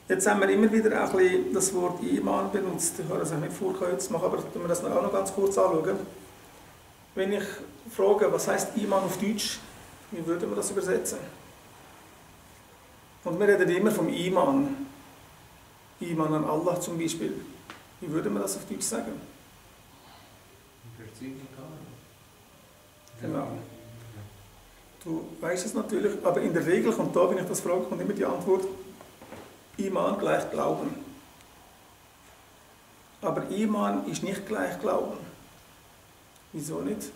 Jetzt haben wir immer wieder ein bisschen das Wort Iman benutzt. Ich habe das auch nicht vor, jetzt machen, aber wir das auch noch ganz kurz anschauen. Wenn ich frage, was heißt Iman auf Deutsch, wie würden wir das übersetzen? Und wir reden immer vom Iman. Iman an Allah zum Beispiel. Wie würden wir das auf Deutsch sagen? Genau. Du weißt es natürlich, aber in der Regel kommt da, wenn ich das frage, kommt immer die Antwort, Iman gleich Glauben. Aber Iman ist nicht gleich Glauben. Wieso nicht?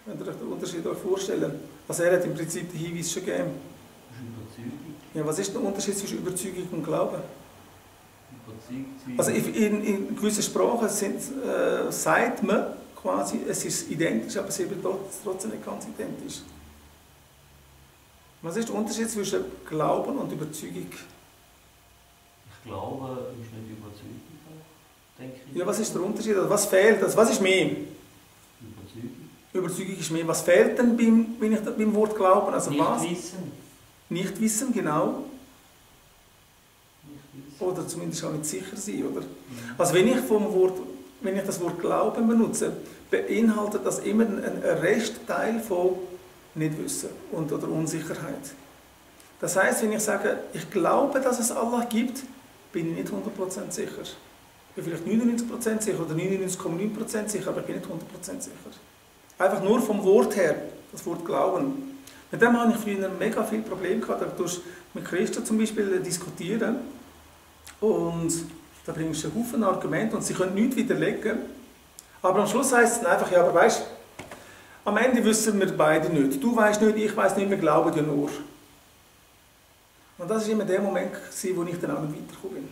Könnt ihr euch den Unterschied vorstellen? Also er hat im Prinzip den Hinweis schon gegeben. Ja, was ist der Unterschied zwischen Überzeugung und Glauben? Also in gewissen Sprachen sagt man quasi, es ist identisch, aber es ist trotzdem nicht ganz identisch. Was ist der Unterschied zwischen Glauben und Überzeugung? Ich glaube, ist nicht Überzeugung, denke ich. Ja, was ist der Unterschied? Also was fehlt? Also was ist mehr? Überzeugung. Überzeugung ist mehr. Was fehlt denn beim Wort Glauben? Also nicht was? wissen. Nicht wissen, genau. Nicht wissen. Oder zumindest auch nicht sicher sein, oder? Also wenn ich das Wort Glauben benutze, beinhaltet das immer einen Restteil von Nichtwissen oder Unsicherheit. Das heißt, wenn ich sage, ich glaube, dass es Allah gibt, bin ich nicht 100% sicher. Ich bin vielleicht 99% sicher oder 99,9% sicher, aber ich bin nicht 100% sicher. Einfach nur vom Wort her, das Wort Glauben. Mit dem habe ich früher mega viel Probleme gehabt. Da tust du mit Christen zum Beispiel diskutieren und da bringst du einen Haufen Argumente und sie können nichts widerlegen. Aber am Schluss heißt es dann einfach, ja, aber weißt, am Ende wissen wir beide nicht. Du weißt nicht, ich weiß nicht, wir glauben dir nur. Und das war immer der Moment, wo ich dann auch nicht weitergekommen bin.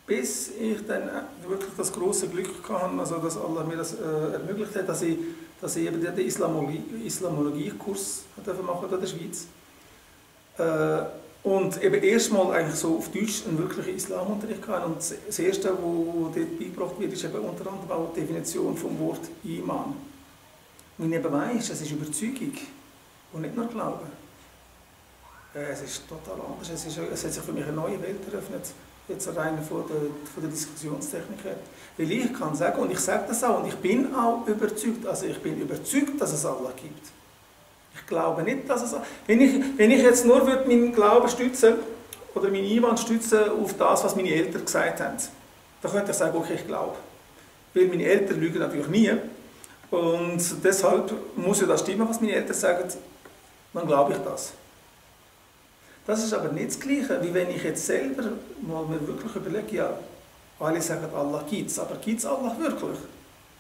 Bis ich dann wirklich das große Glück hatte, also dass Allah mir das ermöglicht hat, dass ich eben den Islamologie-Kurs machen in der Schweiz. Und eben erstmal eigentlich so auf Deutsch einen wirklichen Islamunterricht hatte. Und das Erste, was dort beigebracht wird, ist eben unter anderem auch die Definition vom Wort Iman. Und ich eben weiss, es ist Überzeugung und nicht nur Glauben. Es ist total anders. Es hat sich für mich eine neue Welt eröffnet, jetzt rein von der Diskussionstechnik her. Weil ich kann sagen, und ich sage das auch, und ich bin auch überzeugt, also ich bin überzeugt, dass es Allah gibt. Ich glaube nicht, dass es... Wenn ich jetzt nur meinen Glauben stützen oder meinen Iman stützen auf das, was meine Eltern gesagt haben, dann könnte ich sagen, okay, ich glaube. Weil meine Eltern lügen natürlich nie. Und deshalb muss ja das stimmen, was meine Eltern sagen, dann glaube ich das. Das ist aber nicht das Gleiche, wie wenn ich jetzt selber mal mir wirklich überlege, ja, alle sagen, Allah gibt es, aber gibt es Allah wirklich?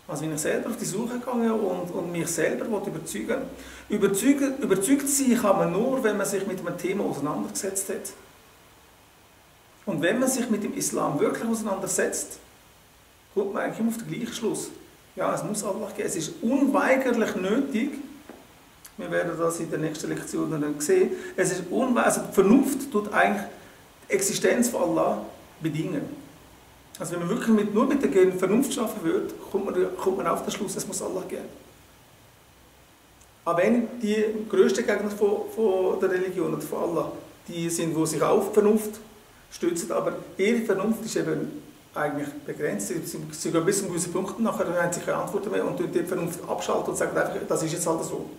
Also wenn ich selber auf die Suche gehe und mich selber überzeugen will. Überzeugt sein kann man nur, wenn man sich mit einem Thema auseinandergesetzt hat. Und wenn man sich mit dem Islam wirklich auseinandersetzt, kommt man eigentlich immer auf den gleichen Schluss. Ja, es muss Allah geben. Es ist unweigerlich nötig, wir werden das in der nächsten Lektion dann sehen, es ist also die Vernunft tut eigentlich die Existenz von Allah bedingen. Also wenn man wirklich nur mit der Vernunft schaffen würde, kommt man auf den Schluss, es muss Allah geben. Aber wenn die grössten Gegner von der Religion oder von Allah, die sind, die sich auf die Vernunft stützen, aber ihre Vernunft ist eben eigentlich begrenzt. Sie gehen bis zu einem gewissen Punkt, nachher haben sie keine Antworten mehr und die Vernunft abschalten und sagen einfach, das ist jetzt halt so.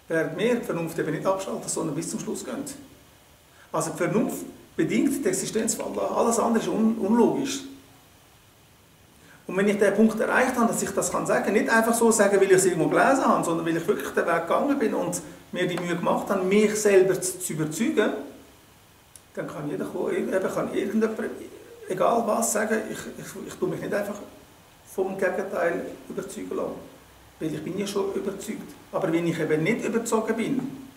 Während wir die Vernunft eben nicht abschalten, sondern bis zum Schluss gehen. Also die Vernunft bedingt die Existenz von Allah. Alles andere ist unlogisch. Und wenn ich den Punkt erreicht habe, dass ich das sagen kann, nicht einfach so sagen, weil ich es irgendwo gelesen habe, sondern weil ich wirklich den Weg gegangen bin und mir die Mühe gemacht habe, mich selber zu überzeugen, dann kann jeder kommen, eben kann irgendjemand, egal was, sagen, ich tue mich nicht einfach vom Gegenteil überzeugen lassen. Weil ich bin ja schon überzeugt. Aber wenn ich eben nicht überzeugt bin,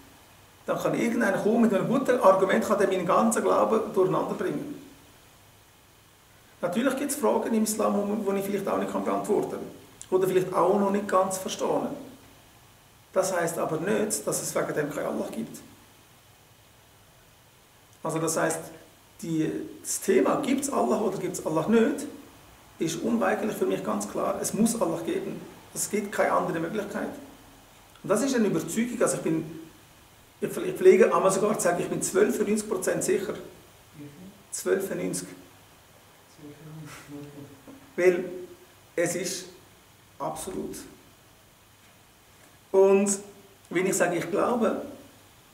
dann kann irgendeiner kommen mit einem guten Argument, kann der meinen ganzen Glauben durcheinander bringen. Natürlich gibt es Fragen im Islam, die ich vielleicht auch nicht beantworten kann. Oder vielleicht auch noch nicht ganz verstehen. Das heisst aber nicht, dass es wegen dem kein Allah gibt. Also das heisst, das Thema, gibt es Allah oder gibt es Allah nicht, ist unweigerlich für mich ganz klar, es muss Allah geben. Es gibt keine andere Möglichkeit. Und das ist eine Überzeugung, also ich bin Ich pflege einmal sogar zu sagen, ich bin 12,90% sicher. 12,90. Weil es ist absolut. Und wenn ich sage, ich glaube,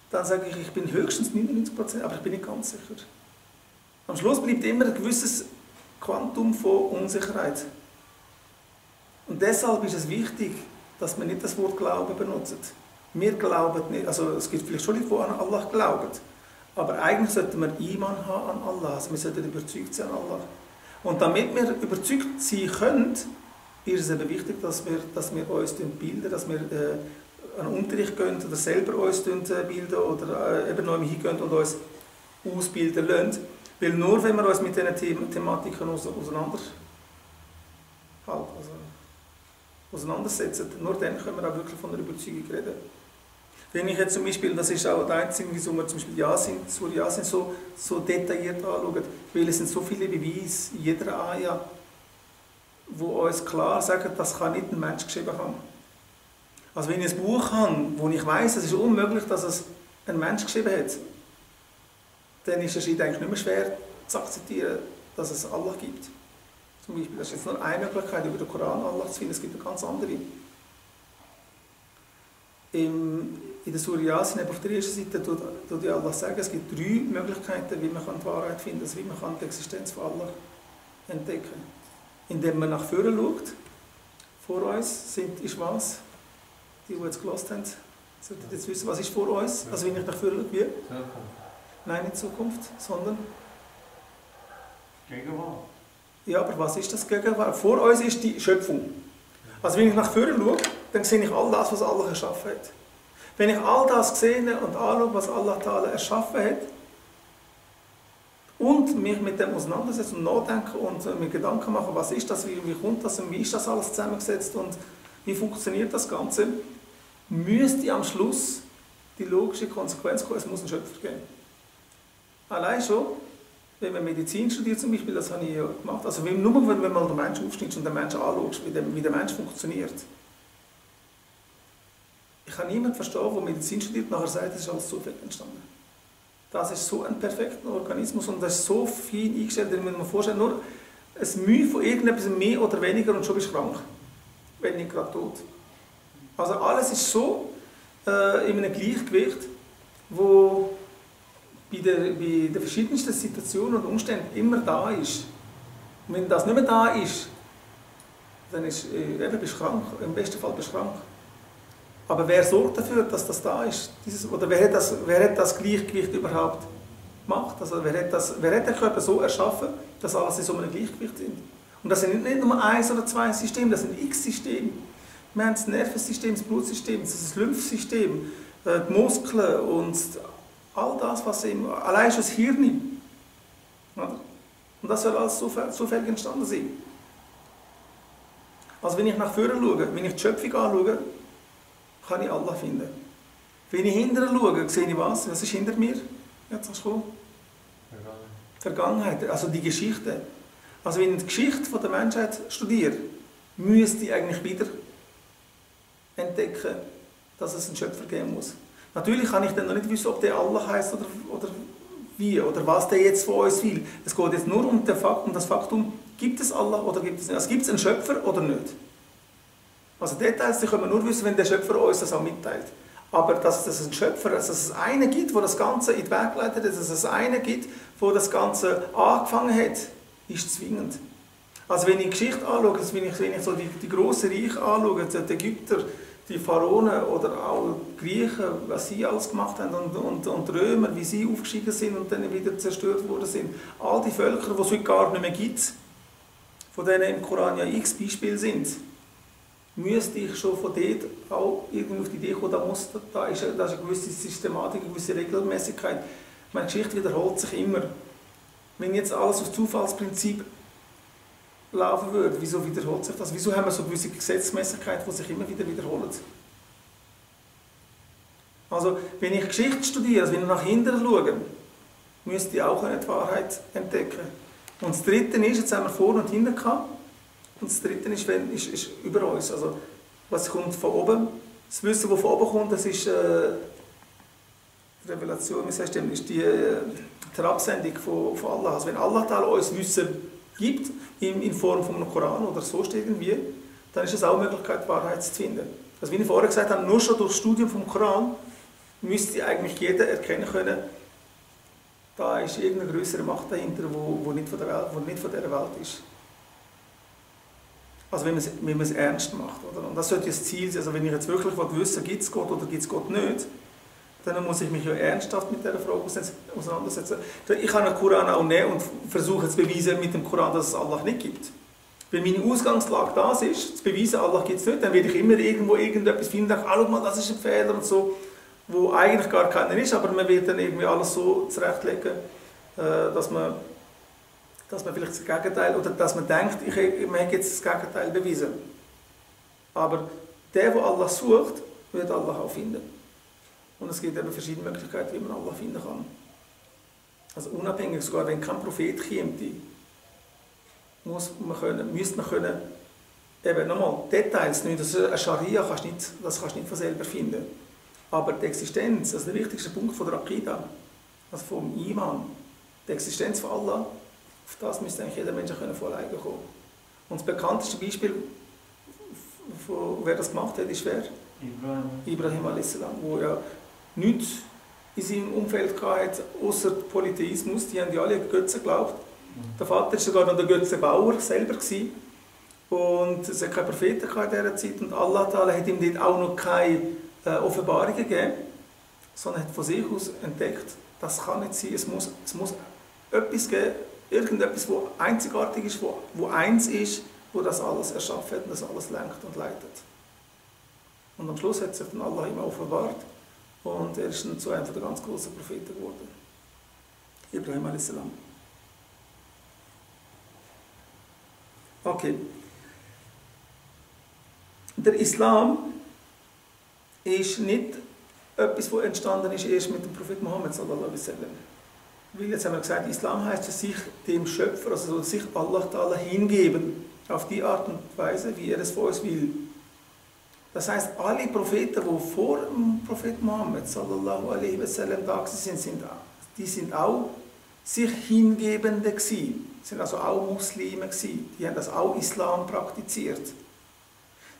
dann sage ich bin höchstens 99%, aber ich bin nicht ganz sicher. Am Schluss bleibt immer ein gewisses Quantum von Unsicherheit. Und deshalb ist es wichtig, dass man nicht das Wort Glauben benutzt. Wir glauben nicht, also es gibt vielleicht schon Leute, die an Allah glauben, aber eigentlich sollten wir Iman haben an Allah, also wir sollten überzeugt sein an Allah. Und damit wir überzeugt sein können, ist es eben wichtig, dass wir uns bilden, dass wir an den Unterricht gehen oder selber uns bilden oder eben noch hingehen und uns ausbilden lassen. Weil nur wenn wir uns mit diesen Thematiken auseinandersetzen, nur dann können wir auch wirklich von der Überzeugung reden. Wenn ich jetzt zum Beispiel, das ist auch der einzige, wieso wir zum Beispiel Surah Yasin so detailliert anschauen, weil es sind so viele Beweise in jeder Ayah, die uns klar sagen, das kann nicht ein Mensch geschrieben haben. Also wenn ich ein Buch habe, wo ich weiss, es ist unmöglich, dass es ein Mensch geschrieben hat, dann ist es eigentlich nicht mehr schwer zu akzeptieren, dass es Allah gibt. Zum Beispiel, das ist jetzt nur eine Möglichkeit, über den Koran Allah zu finden, es gibt eine ganz andere. In der Surah Yasin, auf der ersten Seite, tut Allah sagen, es gibt 3 Möglichkeiten, wie man die Wahrheit finden kann, also wie man die Existenz von Allah entdecken kann. Indem man nach vorne schaut, vor uns ist was? Die jetzt gehört haben, sollten jetzt wissen, was ist vor uns? Also wenn ich nach vorne schaue, wie? Zukunft. Nein, nicht Zukunft, sondern... Gegenwart. Ja, aber was ist das Gegenwart? Vor uns ist die Schöpfung. Also wenn ich nach vorne schaue, dann sehe ich all das, was Allah erschaffen hat. Wenn ich all das sehe und anschaue, was Allah Ta'ala erschaffen hat, und mich mit dem auseinandersetze und nachdenke und mir Gedanken mache, was ist das, wie kommt das und wie ist das alles zusammengesetzt und wie funktioniert das Ganze, müsste am Schluss die logische Konsequenz kommen, es muss einen Schöpfer geben. Allein schon, wenn man Medizin studiert zum Beispiel, das habe ich ja gemacht, also nur wenn man mal den Menschen aufschnittst und den Menschen anschaust, wie der Mensch funktioniert. Ich kann niemanden verstehen, der Medizin studiert und nachher sagt, es ist alles zufällig entstanden. Das ist so ein perfekter Organismus und das ist so fein eingestellt, dass man sich vorstellen, nur ein Mühe von irgendetwas mehr oder weniger und schon bist du krank, wenn nicht gerade tot. Also alles ist so in einem Gleichgewicht, wo bei den verschiedensten Situationen und Umständen immer da ist. Und wenn das nicht mehr da ist, dann bist du krank, im besten Fall bist du krank. Aber wer sorgt dafür, dass das da ist? Oder wer hat das Gleichgewicht überhaupt gemacht? Also wer hat den Körper so erschaffen, dass alles in so einem Gleichgewicht sind? Und das sind nicht nur 1 oder 2 Systeme, das sind x Systeme. Wir haben das Nervensystem, das Blutsystem, das Lymphsystem, die Muskeln und all das, was allein schon das Hirn. Und das soll alles zufällig entstanden sein. Also wenn ich nach vorne schaue, wenn ich die Schöpfung anschaue, kann ich Allah finden. Wenn ich hinterher schaue, sehe ich was? Was ist hinter mir? Jetzt hast du Vergangenheit, also die Geschichte. Also wenn ich die Geschichte der Menschheit studiere, müsste ich eigentlich wieder entdecken, dass es einen Schöpfer geben muss. Natürlich kann ich dann noch nicht wissen, ob der Allah heisst oder wie, oder was der jetzt von uns will. Es geht jetzt nur um das Faktum, gibt es Allah oder gibt es nicht. Also gibt es einen Schöpfer oder nicht. Also Details, die können wir nur wissen, wenn der Schöpfer uns das auch mitteilt. Aber dass es einen Schöpfer, dass es einen gibt, der das Ganze in die Wege leitet, dass es einen gibt, der das Ganze angefangen hat, ist zwingend. Also wenn ich die Geschichte anschaue, wenn ich so die grossen Reiche anschaue, die Ägypter, die Pharaonen oder auch die Griechen, was sie alles gemacht haben und die Römer, wie sie aufgestiegen sind und dann wieder zerstört worden sind. All die Völker, die es heute gar nicht mehr gibt, von denen im Koran ja x Beispiele sind, müsste ich schon von dort auch irgendwie auf die Idee kommen, da ist eine gewisse Systematik, eine gewisse Regelmäßigkeit. Meine Geschichte wiederholt sich immer. Wenn jetzt alles auf Zufallsprinzip laufen würde, wieso wiederholt sich das? Wieso haben wir so gewisse Gesetzmäßigkeit, die sich immer wieder wiederholen? Also, wenn ich Geschichte studiere, also wenn ich nach hinten schaue, müsste ich auch eine Wahrheit entdecken. Und das Dritte ist, jetzt haben wir vorne und hinten gehabt, und das Dritte ist über uns. Also, was kommt von oben? Das Wissen, das von oben kommt, das ist Revelation, wie sagst du, ist die Absendung von Allah. Also wenn Allah Ta'ala uns Wissen gibt, in Form von einem Koran oder sonst irgendwie, dann ist es auch eine Möglichkeit, Wahrheit zu finden. Also wie ich vorher gesagt habe, nur schon durch das Studium vom Koran müsste eigentlich jeder erkennen können, da ist irgendeine größere Macht dahinter, die nicht von dieser Welt ist. Also wenn man es ernst macht. Oder? Und das sollte das Ziel sein. Also wenn ich jetzt wirklich wissen will, gibt es Gott oder gibt es Gott nicht, dann muss ich mich ja ernsthaft mit dieser Frage auseinandersetzen. Ich kann den Koran auch nehmen und versuchen zu beweisen mit dem Koran, dass es Allah nicht gibt. Wenn meine Ausgangslage das ist, zu beweisen, Allah gibt es nicht, dann werde ich immer irgendwo irgendetwas finden und denke, schau mal, das ist ein Fehler und so, wo eigentlich gar keiner ist, aber man wird dann irgendwie alles so zurechtlegen, dass man vielleicht das Gegenteil, oder dass man denkt, man hat jetzt das Gegenteil bewiesen. Aber der Allah sucht, wird Allah auch finden. Und es gibt eben verschiedene Möglichkeiten, wie man Allah finden kann. Also unabhängig, sogar wenn kein Prophet käme, müsste man können, eben nochmal, Details nicht, also eine Scharia kannst du nicht von selber finden. Aber die Existenz, also der wichtigste Punkt von der Aqida, also vom Iman, die Existenz von Allah, auf das müsste eigentlich jeder Mensch vorlegen können. Und das bekannteste Beispiel, wer das gemacht hat, ist wer? Ibrahim a.s., wo ja nichts in seinem Umfeld hatte, außer Polytheismus. Die haben ja alle an Götzen geglaubt. Der Vater war sogar noch der Götzenbauer selber. Und es hat keine Propheten in dieser Zeit. Und Allah Ta'ala hat ihm dort auch noch keine Offenbarungen gegeben, sondern hat von sich aus entdeckt, das kann nicht sein. Es muss etwas geben, irgendetwas, das einzigartig ist, wo eins ist, wo das alles erschaffen hat und das alles lenkt und leitet. Und am Schluss hat sich dann Allah ihm offenbart und er ist dann zu einem der ganz großen Propheten geworden. Ibrahim a.s. Okay. Der Islam ist nicht etwas, das entstanden ist erst mit dem Prophet Muhammad sallallahu alaihi wasallam. Weil jetzt haben wir gesagt, Islam heißt sich dem Schöpfer, also sich Allah Ta'ala hingeben, auf die Art und Weise, wie er es von uns will. Das heißt, alle Propheten, die vor dem Prophet Muhammad sallallahu alaihi wasallam da sind, die sind auch sich Hingebende gewesen, sind also auch Muslime gewesen, die haben das auch Islam praktiziert.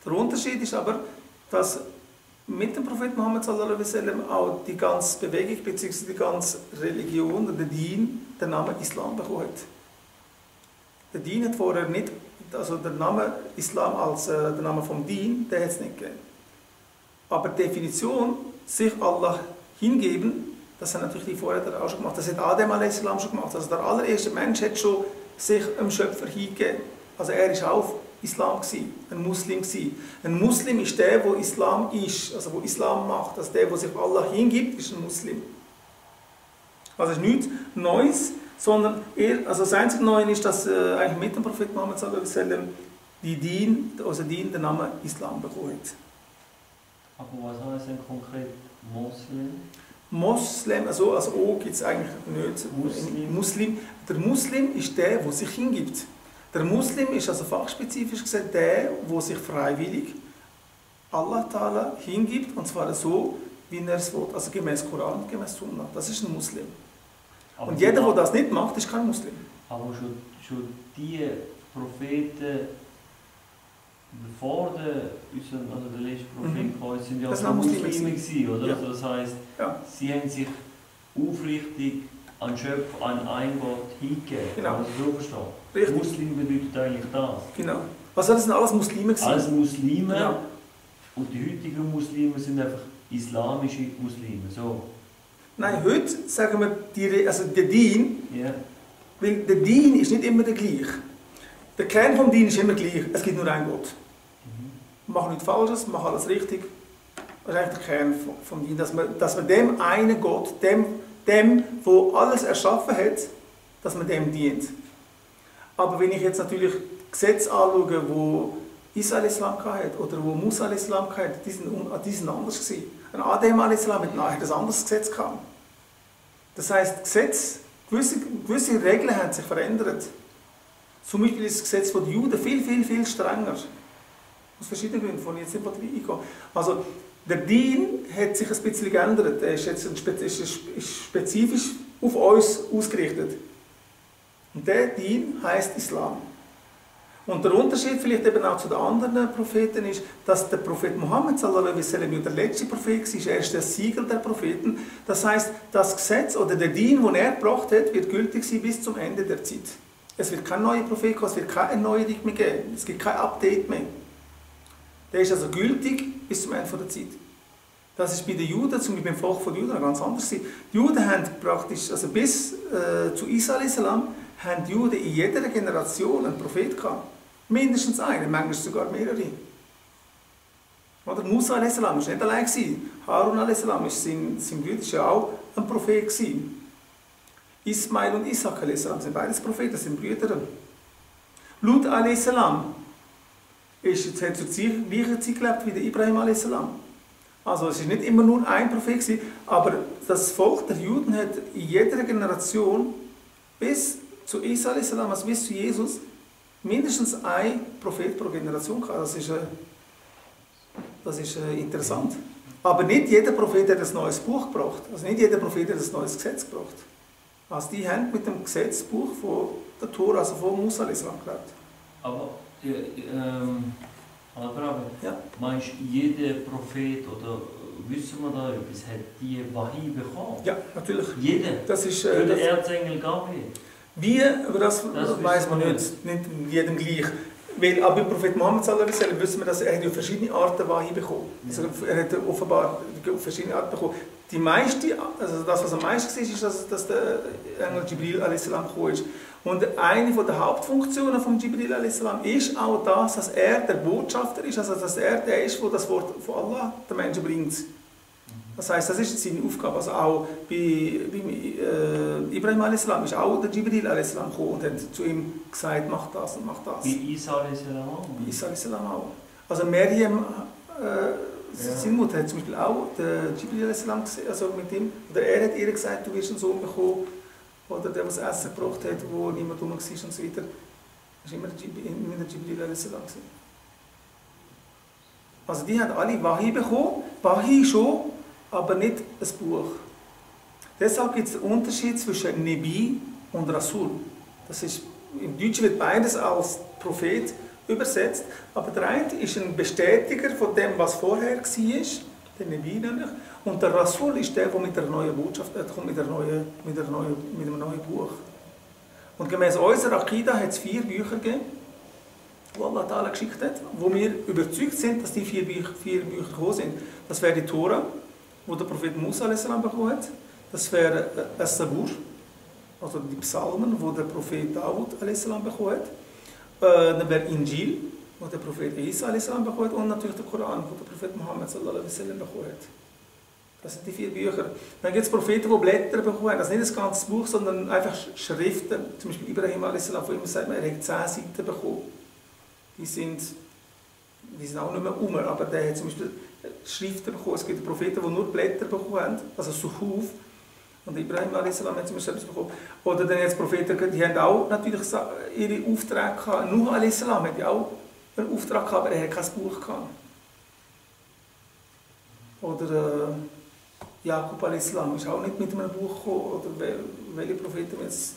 Der Unterschied ist aber, dass mit dem Prophet Muhammad sallallahu alaihi wasallam auch die ganze Bewegung bzw. die ganze Religion, der Dien, den Namen Islam bekommen hat. Der Dien hat vorher nicht, also der Name Islam als der Name vom Dien, der hat es nicht gegeben. Aber die Definition, sich Allah hingeben, das haben natürlich die vorher auch schon gemacht. Das hat Adem a.s. schon gemacht. Also der allererste Mensch hat schon sich dem Schöpfer hingegeben. Also er ist auch Islam gewesen, ein Muslim gewesen. Ein Muslim ist der, wo Islam ist, also wo Islam macht. Also der, der sich Allah hingibt, ist ein Muslim. Also es ist nichts Neues, sondern also das einzige Neue ist, dass eigentlich mit dem Prophet Muhammad sallallahu alaihi wasallam die Dien, den Namen Islam bekommen hat. Aber was heißt denn konkret Muslim? Moslem, also O gibt es eigentlich nicht. Muslim. Der Muslim ist der, der sich hingibt. Der Muslim ist also fachspezifisch gesagt der, der sich freiwillig Allah Ta'ala hingibt, und zwar so, wie er es will, also gemäß Koran, gemäß Sunna. Das ist ein Muslim. Aber und jeder, der das nicht macht, ist kein Muslim. Aber schon die Propheten, bevor der letzte Prophet kam, sind ja auch Muslime gewesen, oder? Ja. Also das heisst, ja, sie haben sich aufrichtig an Schöpfer, an einen Gott hingegeben. Genau. Also so verstehen. Richtig. Muslim bedeutet eigentlich das. Genau. Also das sind alles Muslime gewesen. Alles Muslime. Genau. Und die heutigen Muslime sind einfach islamische Muslime. So. Nein, heute sagen wir der Dien, yeah, weil der Dien ist nicht immer der gleiche. Der Kern vom Dien ist immer gleich. Es gibt nur einen Gott. Mach nichts Falsches, mach alles richtig. Das ist eigentlich der Kern vom Dien, dass man dem einen Gott, dem, der alles erschaffen hat, dass man dem dient. Aber wenn ich jetzt natürlich Gesetze anschaue, wo Isa al-Islam hat oder wo Musa al-Islam hat, die sind anders gewesen. Ein Adem al-Islam hat ein anderes Gesetz gehabt. Das heisst, gewisse Regeln haben sich verändert. Zum Beispiel ist das Gesetz der Juden viel strenger. Aus verschiedenen Gründen, von jetzt nicht eingehen. Also, Der Dien hat sich ein bisschen geändert. Er ist jetzt spezifisch auf uns ausgerichtet. Und der Dien heisst Islam. Und der Unterschied vielleicht eben auch zu den anderen Propheten ist, dass der Prophet Mohammed sallallahu alaihi wasallam der letzte Prophet war. Er ist der Siegel der Propheten. Das heisst, das Gesetz oder der Dien, den er gebracht hat, wird gültig sein bis zum Ende der Zeit. Es wird kein neuer Prophet kommen, es wird keine Erneuerung mehr geben. Es gibt kein Update mehr. Der ist also gültig bis zum Ende der Zeit. Das ist bei den Juden, zum Beispiel beim Volk der Juden, ganz anders. Die Juden haben praktisch, also bis zu Isa a.s., haben die Juden in jeder Generation einen Prophet gehabt. Mindestens einen, manchmal sogar mehrere. Oder Musa a.s. war nicht allein. Harun a.s., sein Bruder, war ja auch ein Prophet. Ismail und Isaac a.s. sind beides Propheten, das sind Brüder. Lut a.s. hat zur gleichen Zeit gelebt wie der Ibrahim a.s. Also es war nicht immer nur ein Prophet, aber das Volk der Juden hat in jeder Generation bis zu Isa a.s., also bis zu Jesus, mindestens ein Prophet pro Generation gehabt. Das ist interessant. Aber nicht jeder Prophet hat ein neues Buch gebracht. Also nicht jeder Prophet hat ein neues Gesetz gebracht. Also die haben mit dem Gesetzbuch von der Tora, also von Musa a.s. gelebt. Aber ja. Meinst du, jeder Prophet oder wissen wir da etwas, hat die Wahi bekommen? Ja, natürlich. Jeder? Das ist, der Erzengel Gabriel? Wie, aber das weiss man nicht jedem gleich. Weil aber bei Prophet Mohammed sallallahu alaihi wasallam wissen wir, dass er verschiedene Arten Wahi bekommen. Also er hat offenbar verschiedene Arten bekommen. Die meiste, also das, was am meisten war, ist, dass der Engel Jibril a.s. gekommen ist. Und eine der Hauptfunktionen von Jibril a.s. ist auch das, dass er der Botschafter ist, also dass er der ist, der das Wort von Allah den Menschen bringt. Das heisst, das ist seine Aufgabe. Also auch bei Ibrahim a.s. ist auch der Jibril a.s. gekommen und hat zu ihm gesagt, mach das und mach das. Bei Isa a.s. auch? Bei Isa a.s. auch. Also Maryam, seine Mutter hat zum Beispiel auch der Jibril a.s. gesehen, also mit ihm, oder er hat ihr gesagt, du wirst einen Sohn bekommen, oder der, was Essen gebracht hat, wo niemand rum war und so weiter. Das war immer der Jibril a.s. Also die haben alle Wahi bekommen, Wahi schon, aber nicht ein Buch. Deshalb gibt es einen Unterschied zwischen Nebi und Rasul. Das ist, im Deutschen wird beides als Prophet übersetzt, aber der eine ist ein Bestätiger von dem, was vorher war, der Nebi nämlich, und der Rasul ist der mit der neuen Botschaft kommt, mit einem neuen Buch. Und gemäß unserer Akida hat es 4 Bücher gegeben, die Allah Ta'ala geschickt hat, wo wir überzeugt sind, dass die 4 Bücher gekommen sind. Das wäre die Tora, wo der Prophet Musa a.s. bekommen hat. Das wäre As-Sabur, also die Psalmen, wo der Prophet Dawud a.s. bekommen hat. Dann wäre Injil, wo der Prophet Isa a.s. bekommen hat. Und natürlich der Koran, wo der Prophet Mohammed sallallahu alaihi wasallam bekommen hat. Das sind die 4 Bücher. Dann gibt es Propheten, die Blätter bekommen haben. Also nicht ein ganzes Buch, sondern einfach Schriften. Zum Beispiel Ibrahim a.s., von ihm sagt man, er hat 10 Seiten bekommen. Die sind auch nicht mehr rum, aber der hat zum Beispiel Schriften bekommen. Es gibt Propheten, die nur Blätter bekommen haben, also Suhuf. Und Ibrahim a.s. hat zum Beispiel etwas bekommen. Oder dann jetzt Propheten, die haben auch natürlich ihre Aufträge gehabt. Nuh a.s. hat auch einen Auftrag gehabt, aber er hat kein Buch gehabt. Oder Jakub a.s. ist auch nicht mit einem Buch gekommen. Oder welche Propheten wir jetzt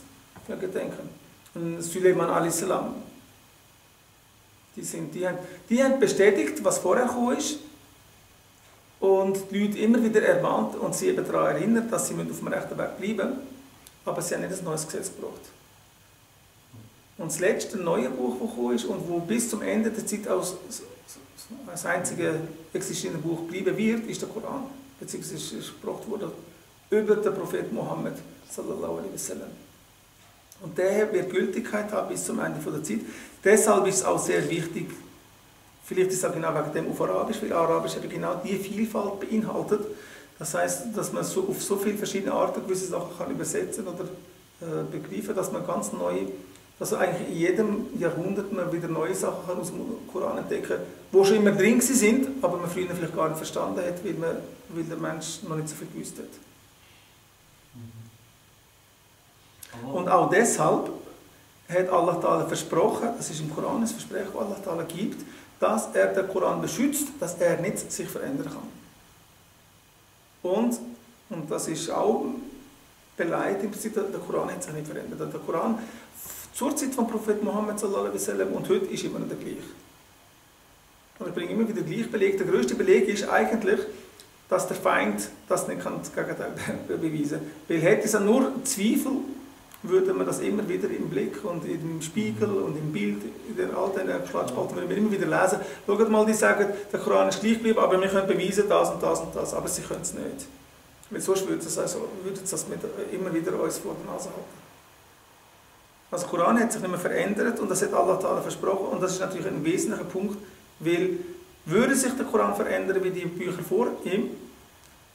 denken. Und Suleiman a.s. Die haben bestätigt, was vorher gekommen ist. Und die Leute immer wieder ermahnt und sie eben daran erinnert, dass sie auf dem rechten Weg bleiben. Aber sie haben nicht ein neues Gesetz gebraucht. Und das letzte neue Buch, das gekommen ist und wo bis zum Ende der Zeit als das einzige existierende Buch bleiben wird, ist der Koran. Beziehungsweise ist gebracht worden über den Prophet Mohammed sallallahu alaihi wasallam. Und der wird Gültigkeit haben bis zum Ende der Zeit. Deshalb ist es auch sehr wichtig, vielleicht ist es auch genau wegen dem auf Arabisch, weil Arabisch eben genau diese Vielfalt beinhaltet. Das heisst, dass man so auf so viele verschiedene Arten gewisse Sachen kann übersetzen oder begreifen, dass man ganz neu, also eigentlich in jedem Jahrhundert man wieder neue Sachen kann aus dem Koran entdecken kann, die schon immer drin sind, aber man früher vielleicht gar nicht verstanden hat, weil der Mensch noch nicht so viel gewusst hat. Und auch deshalb hat Allah Ta'ala versprochen, das ist im Koran ein Versprechen, das Allah Ta'ala gibt, dass er den Koran beschützt, dass er nicht sich verändern kann. Und das ist auch beleidigt, im Prinzip, der Koran hat sich nicht verändert. Der Koran zur Zeit von Prophet Muhammad sallallahu alaihi wasallam und heute ist immer noch der gleiche. Und ich bringe immer wieder gleich Beleg. Der größte Beleg ist eigentlich, dass der Feind das nicht kann, das Gegenteil beweisen kann. Weil hätte es nur Zweifel, würde man das immer wieder im Blick und im Spiegel und im Bild, in all diesen Schlagspalten, würden wir immer wieder lesen. Schaut mal, die sagen, der Koran ist gleich geblieben, aber wir können beweisen das und das und das. Aber sie können es nicht. Weil sonst würde es das immer wieder uns vor der Nase halten. Also der Koran hat sich nicht mehr verändert und das hat Allah Ta'ala versprochen und das ist natürlich ein wesentlicher Punkt, weil würde sich der Koran verändern wie die Bücher vor ihm,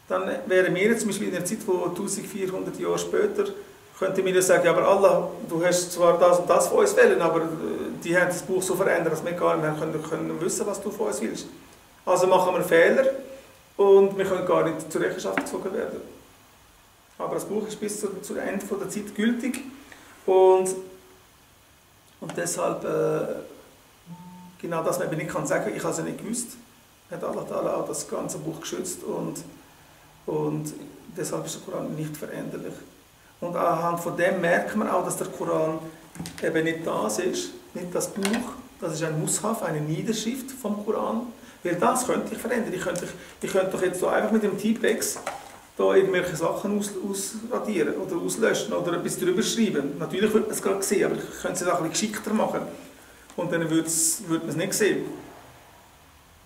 dann wären wir jetzt zum Beispiel in der Zeit von 1400 Jahre später, könnte mir sagen, ja, aber Allah, du hast zwar das und das von uns wollen, aber die haben das Buch so verändert, dass wir gar nicht mehr können wissen, was du von uns willst. Also machen wir Fehler und wir können gar nicht zur Rechenschaft gezogen werden. Aber das Buch ist bis zum Ende der Zeit gültig und deshalb, genau das man eben nicht kann sagen, ich habe es nicht gewusst, hat Allah Ta'ala auch das ganze Buch geschützt und deshalb ist der Koran nicht veränderlich. Und anhand von dem merkt man auch, dass der Koran eben nicht das ist, nicht das Buch, das ist ein Mushaf, eine Niederschrift vom Koran, weil das könnte ich verändern. Ich könnte doch jetzt so einfach mit dem Typex da irgendwelche Sachen ausradieren oder auslöschen oder etwas drüber schreiben. Natürlich würde man es gerade sehen, aber ich könnte es auch ein bisschen geschickter machen. Und dann würde man es nicht sehen.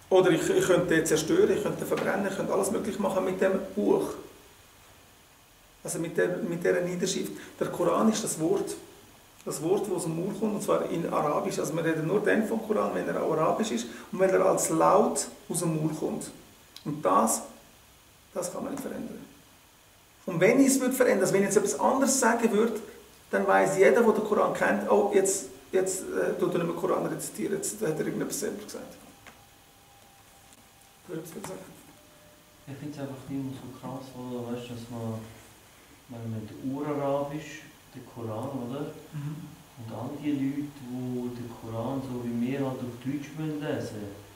Oder ich könnte zerstören, ich könnte verbrennen, ich könnte alles möglich machen mit dem Buch. Also mit dieser Niederschrift. Der Koran ist das Wort, das aus dem Mund kommt, und zwar in Arabisch. Also wir reden nur dann vom Koran, wenn er auch Arabisch ist und wenn er als Laut aus dem Mund kommt. Und das kann man nicht verändern. Und wenn ich es verändern würde, wenn ich jetzt etwas anderes sagen würde, dann weiß jeder, der den Koran kennt, oh, jetzt tut er nicht mehr Koran rezitieren, jetzt hat er irgendetwas selber gesagt. Ich finde es einfach immer so krass, oder? Weißt du, dass man mit Urarabisch, den Koran, oder? Und all die Leute, die den Koran so wie wir halt auf Deutsch lesen,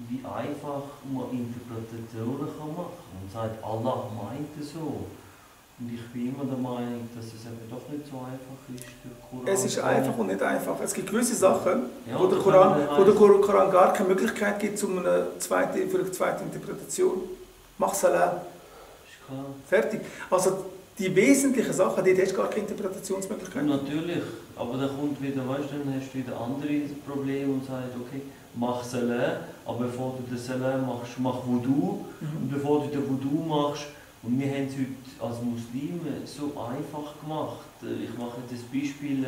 wie einfach man Interpretationen machen kann. Man sagt, Allah meint es so. Und ich bin immer der Meinung, dass es eben doch nicht so einfach ist, der Koran. Es ist einfach und nicht einfach. Es gibt gewisse Sachen, wo der Koran gar keine Möglichkeit gibt für eine zweite Interpretation. Mach Salah. Ist klar. Fertig. Also die wesentlichen Sachen, die hast gar keine Interpretationsmöglichkeit. Natürlich, aber dann kommt wieder, weißt du, dann hast du wieder andere Probleme und sagst, okay, mach Salah, aber bevor du den Salah machst, mach Wudu. Und bevor du den Wudu machst, und wir haben es heute als Muslime so einfach gemacht. Ich mache das Beispiel,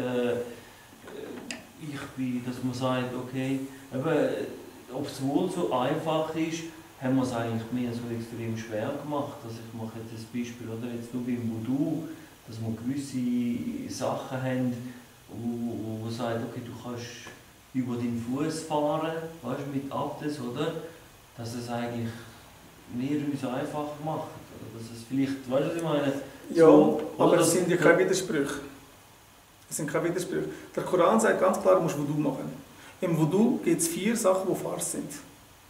dass man sagt, okay, ob es wohl so einfach ist, haben wir es eigentlich mir so extrem schwer gemacht. Also ich mache jetzt das Beispiel, oder jetzt nur beim Wudu, dass wir gewisse Sachen haben, wo man sagt, okay, du kannst über den Fuß fahren, weißt, mit Abdes, oder? Dass es eigentlich wir uns einfach macht. Dass es vielleicht, weißt du, was ich meine? Ja, so, aber es sind ja keine Widersprüche. Es sind keine Widersprüche. Der Koran sagt ganz klar, du musst Wudu machen. Im Wudu gibt es 4 Sachen, die Farz sind.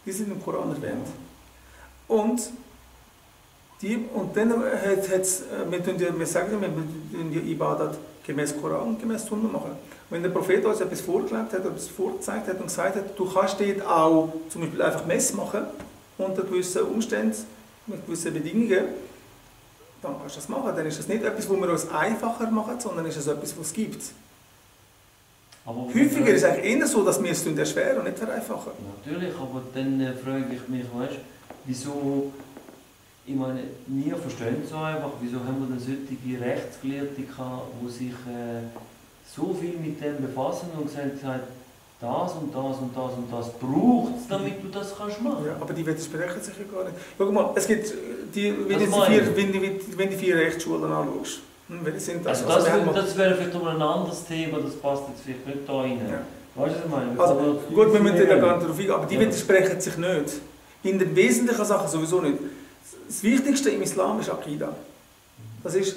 Die sind im Koran erwähnt. Und dann wir sagen, wir die Ibadat gemäß Koran und gemäß Sunna machen. Wenn der Prophet uns etwas vorgelebt hat, etwas vorgezeigt hat und gesagt hat, du kannst dort auch zum Beispiel einfach Mess machen, unter gewissen Umständen, mit gewissen Bedingungen, dann kannst du das machen. Dann ist das nicht etwas, wo wir uns einfacher machen, sondern ist es etwas, was es gibt. Aber häufiger ist es eigentlich eher so, dass wir es erschweren und nicht vereinfachen. Natürlich, aber dann frage ich mich, weißt, wieso, ich meine, wir verstehen es so einfach, wieso haben wir dann solche Rechtsgelehrte gehabt, die sich so viel mit dem befassen und gesagt haben, das und das und das und das braucht es, damit du das kannst machen. Ja, aber die widersprechen sich ja gar nicht. Schau mal, es gibt wenn die 4 Rechtsschulen anschaust. Das wäre vielleicht noch ein anderes Thema, das passt jetzt vielleicht nicht da rein. Ja. Weißt du, was ich meine? Also, gut, wir müssen da gar nicht darauf eingehen, aber die widersprechen sich nicht. In den wesentlichen Sachen sowieso nicht. Das Wichtigste im Islam ist Aqida. Das ist,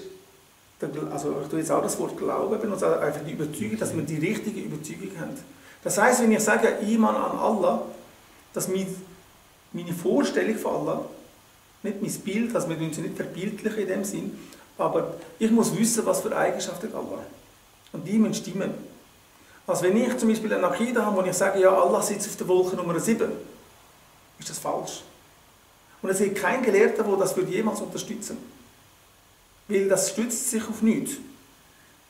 also ich tue jetzt auch das Wort Glauben benutzen, also einfach die Überzeugung, dass wir die richtige Überzeugung haben. Das heisst, wenn ich sage, Iman an Allah, dass meine Vorstellung von Allah nicht mein Bild, also wir müssen sie nicht verbildlichen in dem Sinn, aber ich muss wissen, was für Eigenschaften hat Allah. Und die müssen stimmen. Also wenn ich zum Beispiel eine Akida habe, wo ich sage, ja, Allah sitzt auf der Wolke Nummer 7, ist das falsch. Und es gibt keinen Gelehrten, der das jemals unterstützen würde. Weil das stützt sich auf nichts.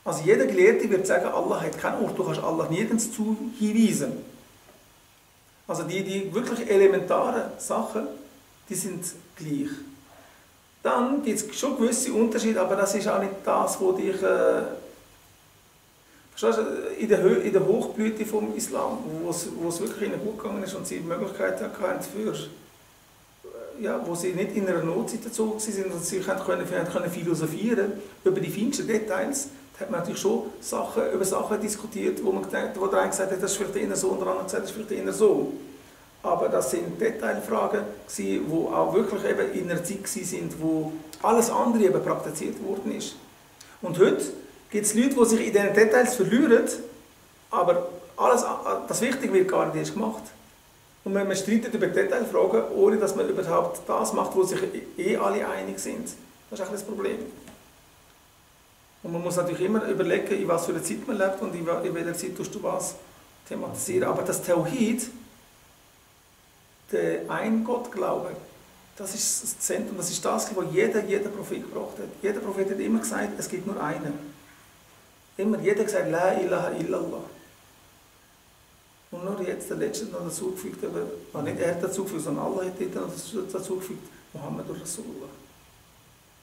Also jeder Gelehrte wird sagen, Allah hat keinen Ort, du kannst Allah nirgends zu hinweisen. Also die wirklich elementaren Sachen, die sind gleich. Dann gibt es schon gewisse Unterschiede, aber das ist auch nicht das, was dich in der Hochblüte vom Islam, wo es wirklich ihnen gut gegangen ist und sie die Möglichkeit hatten, wo sie nicht in einer Notsituation waren, sondern sie können philosophieren über die feinsten Details. Da hat man natürlich schon über Sachen diskutiert, wo der eine gesagt hat, das ist vielleicht eher so, und der andere gesagt, das ist vielleicht eher so. Aber das sind Detailfragen, die auch wirklich eben in einer Zeit waren, wo alles andere eben praktiziert worden ist. Und heute gibt es Leute, die sich in diesen Details verlieren, aber das Wichtige wird gar nicht erst gemacht. Und man streitet über Detailfragen, ohne dass man überhaupt das macht, wo sich alle einig sind. Das ist auch das Problem. Und man muss natürlich immer überlegen, in was für einer Zeit man lebt und in welcher Zeit tust du was thematisieren. Aber das Tauhid, der Ein-Gott-Glaube, das ist das Zentrum, das ist das, was jeder Prophet gebracht hat. Jeder Prophet hat immer gesagt, es gibt nur einen. Jeder hat gesagt, La ilaha illallah. Und nur jetzt der Letzte noch dazugefügt, aber nicht er hat dazugefügt, sondern Allah hat dazugefügt, Muhammad Rasulullah.